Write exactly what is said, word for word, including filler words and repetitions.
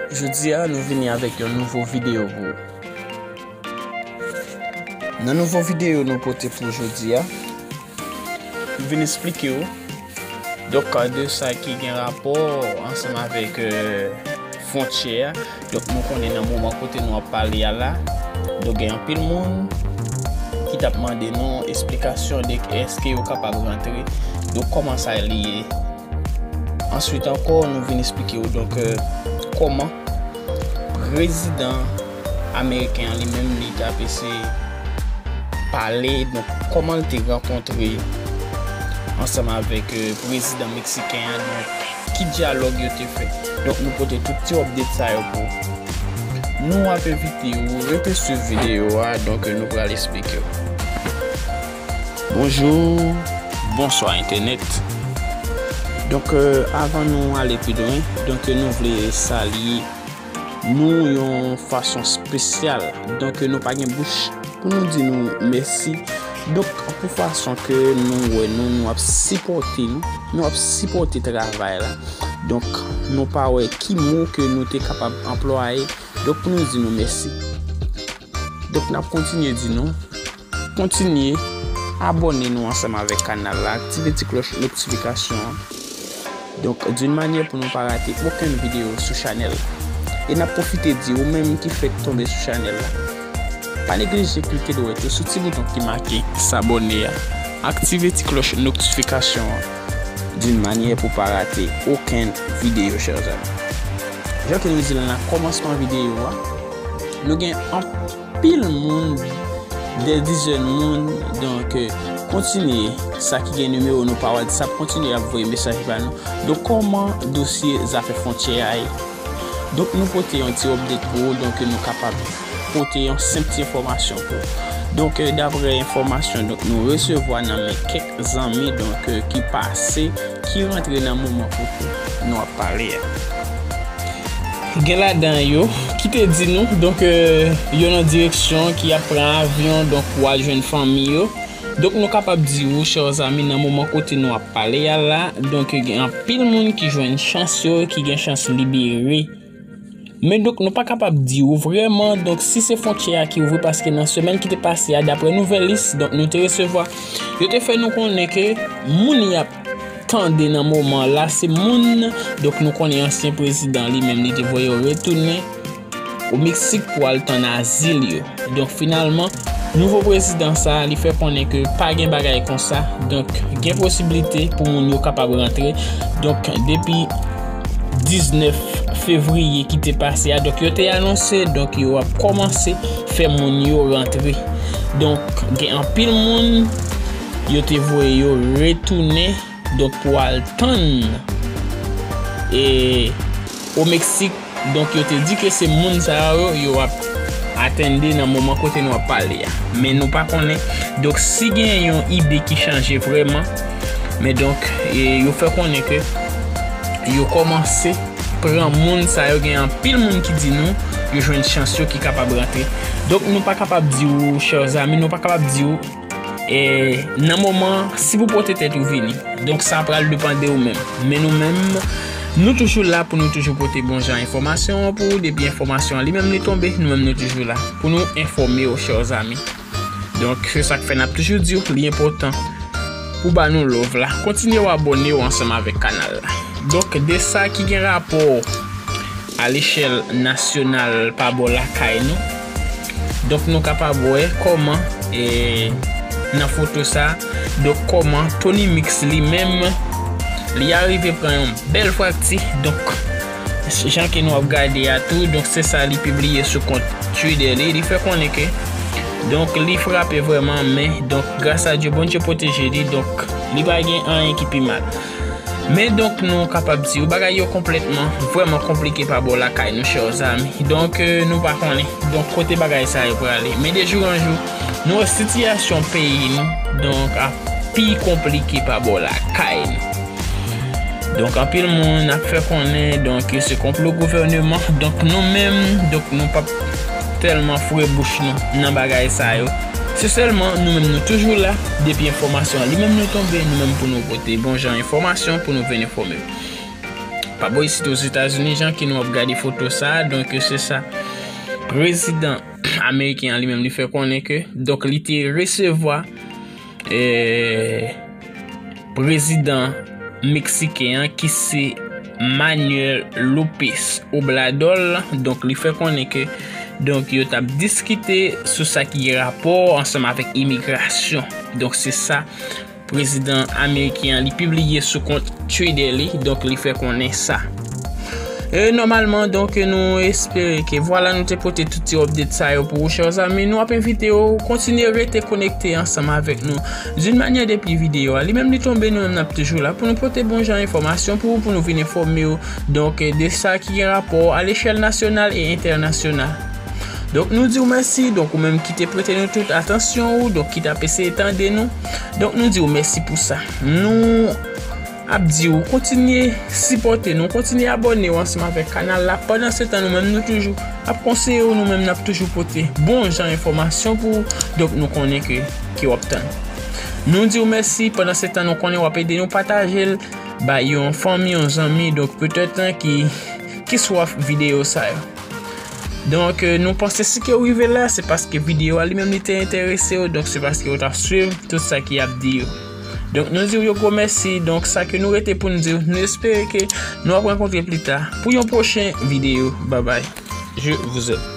Jodi a, nou vini avèk yon nouvo videyo pou ou. Nan nouvo videyo nou pote pou jodi a, nou vin eksplike w, donk, de sa ki gen rapò ansanm avèk, euh, fwontyè a. Donk, nou konnen nan moman kote nou ap pale a la, donk, gen anpil moun ki t ap mande nou esplikasyon de èske yo kapab rantre, donk, kòman sa li ye. Answit ankò, nou vin eksplike w, donk, euh, kòman prezidan ameriken an li menm, li t ap eseye pale, donk, kòman l te rankontre ansanm avèk, euh, prezidan meksiken an, donk, ki dyalòg yo te fè. Donk, nou pote tout ti update sa yo pou ou. Nou ap envite w rete swiv videyo a, donk, nou pral eksplike w. Bonjou, bonswa entènèt. Donk, euh, avan nou ale pi lwen, donk, nou vle salye nou yon fason espesyal. Donk, nou pa gen bouch pou nou di nou mèsi. Donk, pou fason ke nou wè nou, nou ap sipòte nou, nou ap sipòte travay la. Donk, nou pa wè ki mo ke nou te kapab anplwaye. Donk, pou nou di nou mèsi. Donk, n ap kontinye di nou, kontinye abòne nou ansanm avèk kanal la, aktive ti klòch notifikasyon an. Donk, d'une manière pou nou pa rate okenn videyo sou chanèl. E n ap pwofite di ou menm ki fèk tonbe sou chanèl la, pa neglije klike dwèt ou sou ti bouton ki make s'abonner a, aktive ti klòch notifikasyon an, d'une manière pou pa rate okenn videyo, chers amis. Jan ke nou di l nan kòmansman videyo a, nou gen anpil moun, dè dizèn moun, donk, euh, kontinye, sa ki gen nimewo nou pa WhatsApp, kontinye ap voye mesaj ba nou. Donk, kòman dosye zafè fwontyè a ye? Donk, nou pote yon ti update pou ou, donk, nou kapab pote yon senp ti enfòmasyon pou ou. Donk, euh, daprè enfòmasyon, donk, nou resevwa nan men kèk zanmi, donk, euh, ki pase, ki rantre nan moman kote nou ap pale a. Gen ladan yo ki te di nou, donk, euh, yo nan direksyon ki ap pran avyon, donk, pou al jwenn fanmi yo. Donk, nou kapab di ou, chers amis, nan moman kote nou ap pale a la, donk, gen anpil moun ki jwenn chans yo, ki gen chans libere. Men donk, nou pa kapab di ou vrèman, donk, si se fwontyè a ki ouvri, paske nan semèn ki te pase a, daprè Nouvèlis, donk, nou te resevwa, yo te fè nou konnen ke moun y ap tande nan moman la, se moun, donk, nou konnen ansyen prezidan li menm, li te voye yo retounen o Meksik pou al tann azil yo. Donk, finalman, nouvo prezidan sa a, li fè konnen ke pa gen bagay konsa. Donk, gen posiblite pou moun yo kapab rantre. Donk, depi diznèf fevriye ki te pase a, donk, yo te anonse, donk, yo ap kòmanse fè moun yo rantre. Donk, gen anpil moun, yo te voye yo retounen, donk, pou al tann, e, o Meksik. Donk, yo te di ke se moun sa yo, yo ap atande nan moman kote nou ap pale a. Men nou pa konnen. Donk, si gen yon ide ki chanje vrèman, men donk, e, yo fè konnen ke yo kòmanse pran moun sa yo. Gen anpil moun ki di nou, yo jwenn chans yo ki kapab rantre. Donk, nou pa kapab di ou, chers amis, nou pa kapab di ou, e, nan moman, si pou pote tèt ou vini. Donk, sa pral depann de ou menm. Men nou menm, nou toujou la pou nou toujou pote bon jan enfòmasyon an pou ou. Depi enfòmasyon an li menm li tonbe, nou menm nou toujou la pou nou enfòme w, chers amis. Donk, se sa k fè n ap toujou di w, li enpòtan pou ba nou love la. Kontinye w abòne w ansanm avèk kanal la. Donk, de sa ki gen rapò a lechèl nasyonal pa bò lakay nou. Donk, nou kapab wè kòman, e, nan foto sa, donk, kòman Tony Mix li menm, li arive pran yon bèl frakti. Donk, jan ke nou ap gade a tou, donk, se sa li pibliye sou kont Twitter li, li fè konnen ke, donk, li frape vrèman, men, donk, gras a Dye, Bondye pwoteje li, donk, li pa gen anyen ki pi mal. Men donk, nou kapab di w, bagay yo konplètman, vrèman konplike pa bò lakay nou, chers amis. Donk, euh, nou pa konnen, donk, kote bagay sa yo prale. Men de jou an jou, nou wè sitiyasyon peyi nou, donk, ap pi konplike pa bò lakay nou. Donk, anpil moun ap fè konnen, donk, se konplo gouvèneman. Donk, nou menm, donk, nou p ap tèlman foure bouch nou nan bagay sa yo. Se sèlman nou menm nou toujou la, depi enfòmasyon an li menm li tonbe, nou menm pou nou pote bon jan enfòmasyon pou nou vin enfòme w. Pa bò isit Ozetazini, jan ke nou ap gade foto sa a, donk se sa. Prezidan ameriken an li menm li fè konnen ke, donk li te resevwa eh, prezidan meksiken an ki se Manuel López Obrador. Donk li fè konnen ke, donk yo t ap diskite sou sa ki gen rapò ansanm avèk imigrasyon. Donk se sa prezidan ameriken an li pibliye sou kont Twitter li, donk li fè konnen sa. E nòmalman, donk nou espere ke vwala nou te pote tout ti update sa yo pou ou, chè zanmi. Nou ap envite w kontinye rete konekte ansanm avèk nou. D'une manière de plus, videyo a li menm li tonbe, nou menm n ap toujou la pou nou pote bon jan enfòmasyon pou ou, pou nou vin enfòme w, donk de sa ki gen rapò a lechèl nasyonal e entènasyonal. Donk nou di w mèsi, donk ou menm ki te prete nou tout atansyon ou, donk ki t ap eseye tande nou. Donk nou di w mèsi pou sa. Nou ap di w kontinye sipòte nou, kontinye abòne w ansanm avèk kanal la. Pandan se tan nou menm nou toujou ap konseye w, nou menm n ap toujou pote bon jan enfòmasyon pou ou. Donk nou konnen ke, ke w ap tann. Nou di w mèsi, pandan se tan nou konnen w ap ede nou pataje l bay yon fanmi, yon zanmi, donk petèt ki, ki swaf videyo sa yo. Donk, euh, nou panse si ke w rive la, se paske videyo a li menm li te enterese w, donk se paske w t ap swiv tout sa ki ap di yo. Donk, nou di w yon gwo mèsi. Donk, sa ke nou rete pou n di w, nou espere ke nou ap rankontre pli ta pou yon pwochen videyo. Babay. Je vous aime.